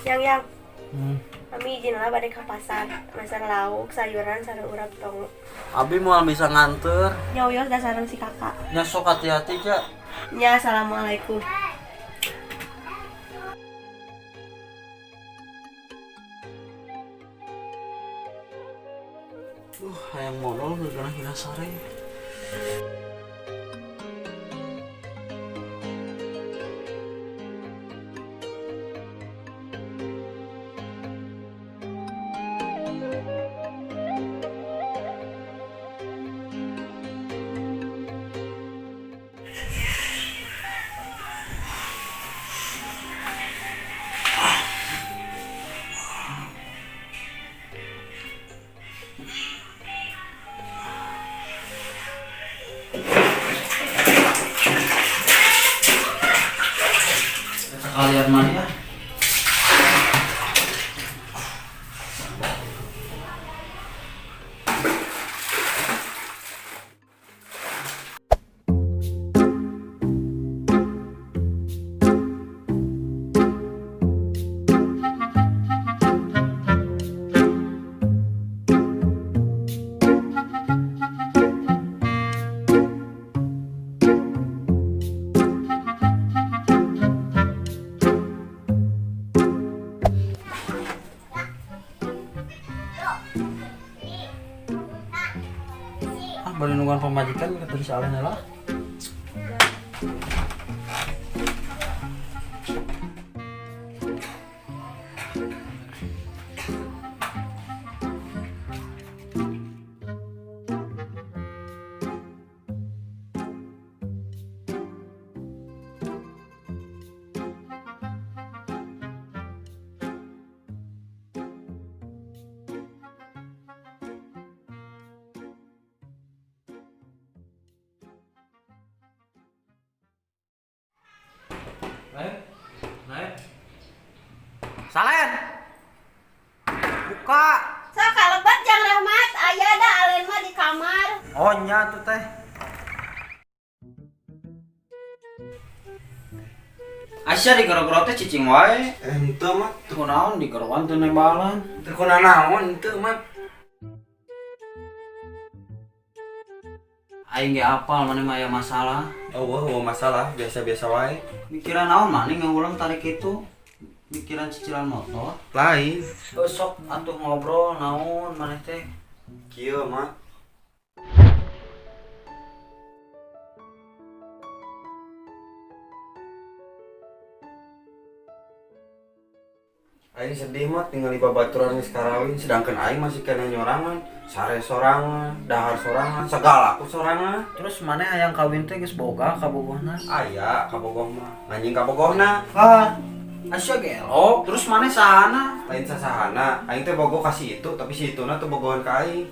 Yang yang. Kami izin lah balik ke pasar, pasar lauk, sayuran, sareng urap tong. Abi moal bisa nganter. Nya wios da sareng si kakak. Nya sok hati-hati ja. Nya, assalamualaikum. Hayang modal geuna sare. Sekalian mana ya? Ah, bari nungguan pamajikan kata si Alen lah. Lain, lain. Salen. Buka. Sok kalebat Jang Rahmat, aya da Alen mah di kamar. Oh nya tuh teh. Asya di gero-gero teh cicing wae. Henteu mah. Teu naon di geroan teu nembalan. Teu kunanaon henteu mah. Aing ge apal maneh mah aya masalah. Oh, wah, masalah biasa-biasa wae. Mikiran naon maneh ngeulang tarik itu? Mikiran cicilan motor. Lain. Sok atuh ngobrol naon maneh teh. Kieu mah. Aing sedih mah tinggal di babaturan geus karawin sedangkan aing masih kena nyorangan, sare sorangan, dahar sorangan, segala aku sorangan. Terus maneh hayang kawin teh geus boga kabogohna? Aya kabogoh mah, anjing kabogohna. Ah, Asya gelo. Terus maneh sahana? Lain sasahana, aing teh bogoh ka si itu, tapi si ituna tuh bogohan ka aing.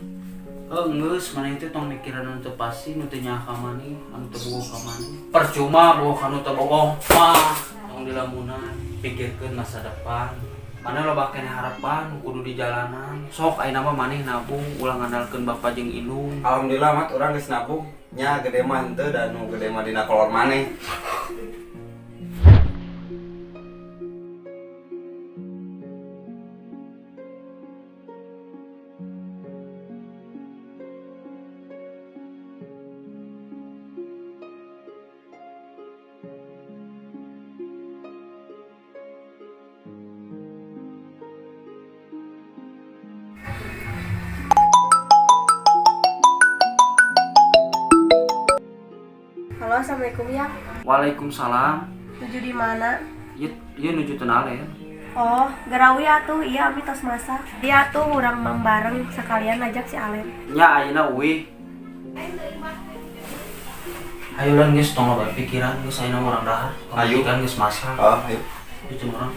Oh, geus maneh teh tong mikiran nu teu pasti, nu teu nyaho ka maneh, anu teu bogoh ka maneh. Percuma bogoh ka nu teu bogoh mah. Tong dilamunan, pikirkeun masa depan. Maneh loba keneh harapan kudu di jalanan. Sok ayeuna mah maneh nabung ulah ngandalkeun bapak jeung indung. Alhamdulillah mat urang geus nabung. Nya gede mah henteu da nu gede mah dina kolor maneh. Halo, assalamualaikum ya. Waalaikumsalam. Nuju di mana? Ieu ieu nuju teu nalen. Oh, gerawi atuh, iya abi tos masak. Dia tuh urang mang bareng sekalian ajak si Alen. Nya ayeuna uih. Ayo lan geus tong loba pikiran geus ayeuna urang dahar. Ayo. Pamajikan geus masak. Oh, ayo. Itu urang.